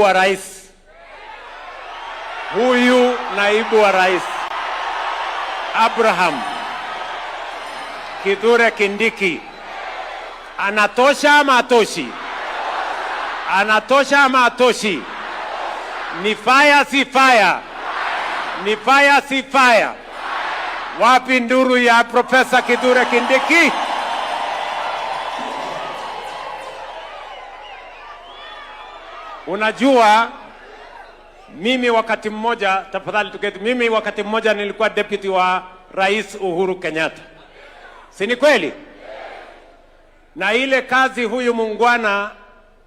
Wa rais, huyu naibu wa rais Abraham Kithure Kindiki anatosha ama atoshi? Anatosha ama atoshi? Ni fire si fire? Ni fire si fire? Wapi nduru ya Profesa Kithure Kindiki? Unajua, mimi wakati mmoja, tafadhali tuketi. Mimi wakati mmoja nilikuwa deputy wa Rais Uhuru Kenyatta, si ni kweli? Na ile kazi huyu muungwana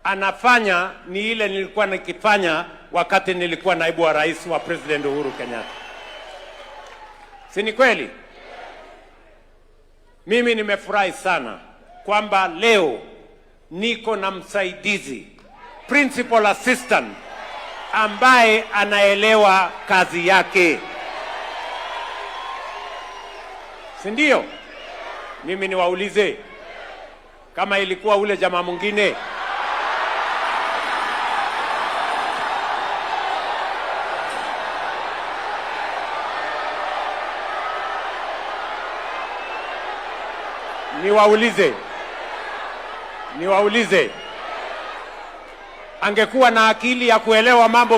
anafanya ni ile nilikuwa nikifanya wakati nilikuwa naibu wa rais wa President Uhuru Kenyatta, si ni kweli? Mimi nimefurahi sana kwamba leo niko na msaidizi, principal assistant, ambaye anaelewa kazi yake, si ndio? Mimi niwaulize, kama ilikuwa ule jamaa mwingine, niwaulize, niwaulize, angekuwa na akili ya kuelewa mambo